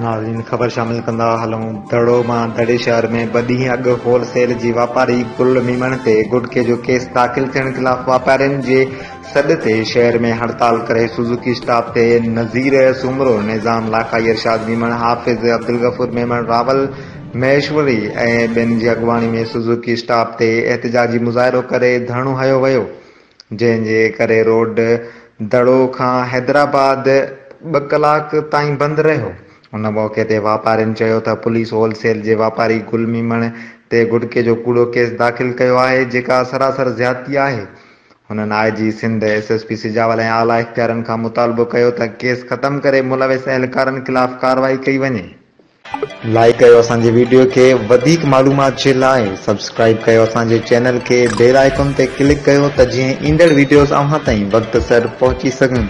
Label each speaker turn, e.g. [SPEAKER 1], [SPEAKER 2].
[SPEAKER 1] ناظرين خبر شامل ڪندا هلون دڙو مان دڙي شهر ۾ ٻه ڏينهن اڳ هول سيل جي واپاري گل ميمڻ تي گٽڪي جو ڪيس داخل ٿيڻ خلاف واپارين جي سڏ تي شهر ۾ هڙتال ڪري سوزوڪي اسٽاپ تي نذير سومرو، نظام لاکائي، ارشاد ميمڻ، حافظ عبدالغفور ميمڻ، راول مهيشوري ۽ ٻين جي اڳواڻي ۾ سوزوڪي اسٽاپ تي احتجاجي مظاهرو ڪري ڌرڻو هنيو ويو. جنهن جي ڪري روڊ دڙو کان حيدرآباد ٻه ڪلاڪ تائين بند رهيو. ان موقعي تي واپارين چيو ته پوليس هول سيل جي واپاري گل ميمڻ تي گٽڪي جو ڪوڙو ڪيس داخل ڪيو آهي جيڪا سراسر زيادتي آهي. هنن I G Sindh, S S P Sujawal ۽ اعليٰ اختيارين کان مطالبو ڪيو ته ڪيس ختم ڪري ملوث اهلڪارن خلاف ڪارروائي ڪئي وڃي. لائيڪ ڪيو اسان جي ويڊيو کي وڌيڪ معلومات جي لاء سبسڪرائيب ڪيو اسان جي چينل کي بيل آئيڪن تي ڪلڪ ڪيو ته جيئن ايندڙ ويڊيوز اوهان تائين وقت سر پهچي سگهن.